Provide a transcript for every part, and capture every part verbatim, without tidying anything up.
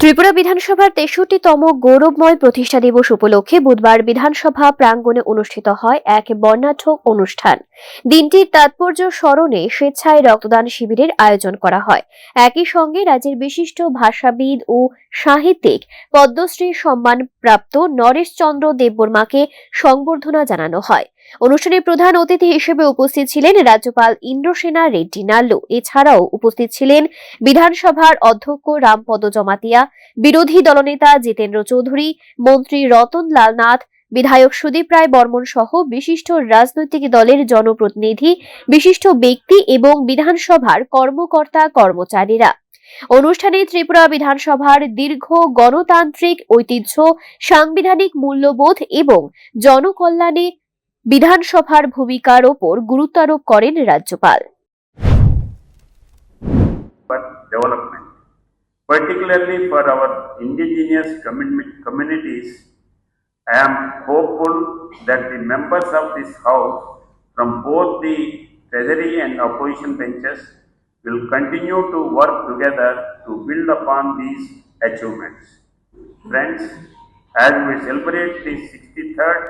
ত্রিপুরা বিধানসভার তেষট্টিতম গৌরবময় প্রতিষ্ঠা দিবস উপলক্ষে বুধবার বিধানসভা প্রাঙ্গণে অনুষ্ঠিত হয় এক বর্ণাঢ্য অনুষ্ঠান। দিনটির তাৎপর্য স্মরণে স্বেচ্ছায় রক্তদান শিবিরের আয়োজন করা হয়। একই সঙ্গে রাজ্যের বিশিষ্ট ভাষাবিদ ও সাহিত্যিক পদ্মশ্রী সম্মানপ্রাপ্ত নরেশ চন্দ্র দেববর্মাকে সংবর্ধনা জানানো হয়। অনুষ্ঠানে প্রধান অতিথি হিসেবে উপস্থিত ছিলেন রাজ্যপাল ইন্দ্রসেনা রেড্ডি নাল্লু। এছাড়াও উপস্থিত ছিলেন বিধানসভার অধ্যক্ষ রামপদ জমাতিয়া, বিরোধী দলনেতা জিতেন্দ্র চৌধুরী, মন্ত্রী রতন লাল নাথ, বিধায়ক সুদীপ রায় বর্মন সহ বিশিষ্ট রাজনৈতিক দলের জনপ্রতিনিধি, বিশিষ্ট ব্যক্তি এবং বিধানসভার কর্মকর্তা কর্মচারীরা। অনুষ্ঠানে ত্রিপুরা বিধানসভার দীর্ঘ গণতান্ত্রিক ঐতিহ্য, সাংবিধানিক মূল্যবোধ এবং জনকল্যাণে বিধানসভার ভূমিকার ওপর গুরুত্বারোপ করেন রাজ্যপাল। For development, particularly for our indigenous community- communities. I am hopeful that the members of this House from both the Treasury and opposition benches will continue to work together to build upon these achievements. Friends, as we celebrate the sixty-third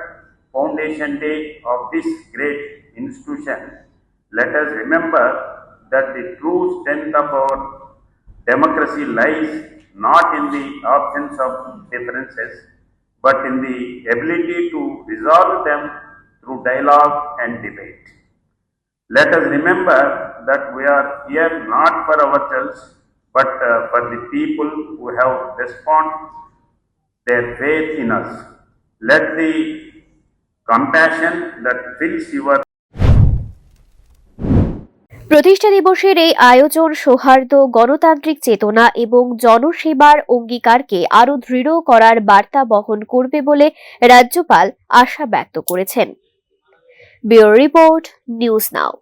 Foundation Day of this great institution, let us remember that the true strength of our democracy lies not in the absence of differences, but in the ability to resolve them through dialogue and debate. Let us remember that we are here not for ourselves, but uh, for the people who have responded their faith in us. Let the compassion that fills your প্রতিষ্ঠা দিবসের এই আয়োজন সৌহার্দ্য, গণতান্ত্রিক চেতনা এবং জনসেবার অঙ্গীকারকে আরও দৃঢ় করার বার্তা বহন করবে বলে রাজ্যপাল আশা ব্যক্ত করেছেন। Bureau report, news now.